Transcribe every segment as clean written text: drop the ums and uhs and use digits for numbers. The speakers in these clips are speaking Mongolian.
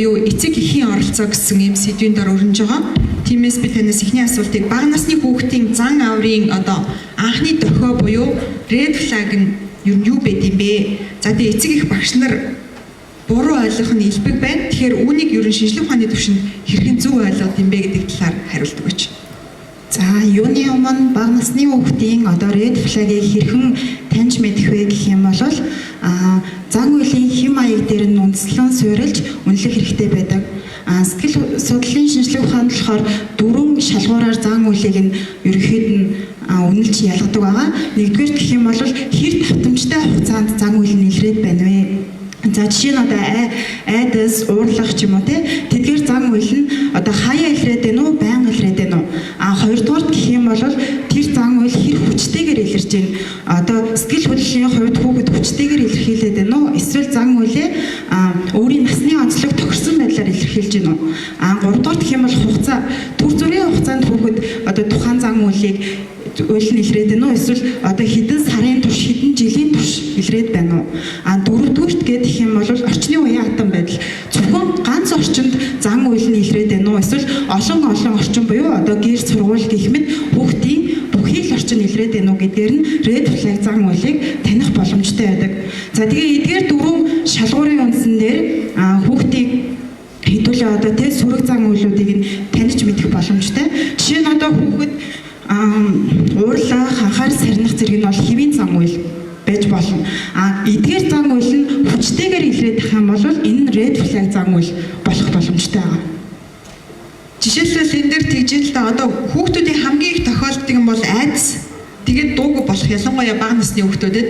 буюу эцэг эхийн оролцоо гэсэн ийм сэдвийн дор өрнөж байгаа. Тиймээс би танаас эхний асуултыг бага насны хүүхдийн зан авирын одоо анхны дохио буюу red flag нь ер нь юу байд юм бэ? За, тэгээ эцэг их, багш нар буруу ойлгох нь элбэг байна. Тэгэхээр үүнийг ер нь шинжлэх ухааны түвшинд хэрхэн зөв ойлгох юм бэ гэдэг талаар хариулт өгөөч. За, юуны өмнө бага насны хүүхдийн одоо red flag-ыг хэрхэн таньж мэдэх вэ гэх юм бол зан үйлийн хэм маяг дээр нь үндэслэн суурилж үнэлэх хэрэгтэй байдаг. Сэтгэл судлалын шинжлэх ухаанд болохоор дөрвөн шалгуураар зан үйлийг нь ерөнхийд нь үнэлж ялгадаг байгаа. Нэгдүгээр гэх юм бол хэр давтамжтай хугацаанд зан үйл нь илрээд байна вэ? За, жишээ нь одоо айдас, уурлах ч юм уу, те, тэдгээр зан үйл нь одоо хаяа илрээд байна уу, байнга илрээд байна уу? Хоёрдугаарт гэх юм бол тэр зан үйл хэр хүчтэйгээр илэрч байна? Одоо сэтгэл хөдлөлийн хувьд хүүхэд хүчтэйгээр илэрхийлээд байна уу? Эсвэл зан үйлээ өөрийн насны онцлог тохирсон байдлаар илэрхийлж байна уу? Гуравдугаарт гэх юм бол хугацаа, түр зуурын хугацаанд хүүхэд одоо тухайн зан үйлийг үйл нь илрээд байна уу, эсвэл одоо хэдэн сарын турш, хэдэн жилийн турш илрээд байна уу? Дөрөвдүгüрт гэх юм бол орчны уян хатан байдал, зөвхөн ганц орчинд зан үйл нь илрээд байна уу, эсвэл олон олон орчин буюу одоо гэр, сургууль гэх мэт хүүхдийн бүхий л орчин илрээд байна уу гэдгээр нь red flag зан үйлийг таних боломжтой байдаг. За, тэгээ эдгээр дөрвөн шалгуурын үндсэн дээр хүүхдийг хэдүүлээ одоо тэ сөрөг зан үйлүүдийг нь таньж мэдэх боломжтой. Жишээ нь одоо хүүхэд уурлах, анхаарал сарних зэрэг нь бол хэвийн зан үйл байж болно. Эдгээр зан үйл нь хүчтэйгээр илрээд байх юм бол энэ нь red flag зан үйл болох боломжтой байгаа. Жишээлбэл, энэ дээр тэгж л да, одоо хүүхдүүдийн хамгийн их тохиолддог юм бол айдас, тэгээд дуугүй болох, ялангуяа бага насны хүүхдүүдэд.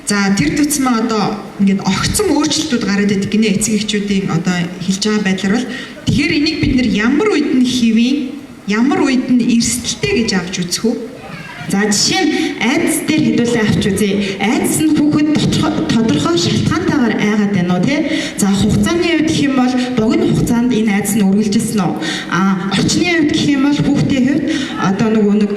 За, тэр тутмаа одоо ингээд огцом өөрчлөлтүүд гараад идэг гинэ, эцэг эхчүүдийн одоо хэлж байгаа байдлаар бол. Тэгэхээр энийг бид нэр ямар үед нь хэвийн, ямар үед нь эрсдэлтэй гэж авч үзэх үү? За, жишээ нь айдас дээр хэдүүлээ авч үзье. Айдас нь хүүхэд тодорхой шалтгаантайгаар айгаад байна уу, те? За, хугацааны хувьд гэх юм бол богино хугацаанд энэ айдас нь үргэлжилсэн үү? Орчны хувьд гэх юм бол хүүхдийн хувьд одоо нөгөө нэг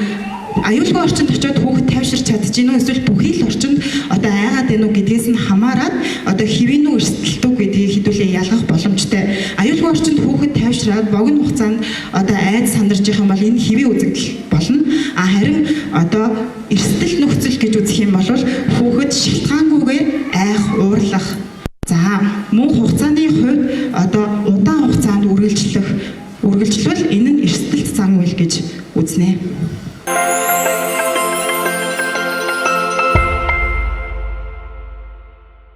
аюулгүй орчинд очиод хүүхэд тайвширч чадаж гинүү, эсвэл бүхий л орчинд одоо айгаад байна уу гэдгээс нь хамаарат одоо хэвийн үү, эрсдэлтэй үү гэдгийг хэдүүлээ ялгах боломжтой. Аюулгүй орчинд хүүхэд тайвшраад богино хугацаанд одоо айд сандарч явах юм бол энэ хэвийн үзэгдэл болно. Харин одоо эрсдэл нөхцөл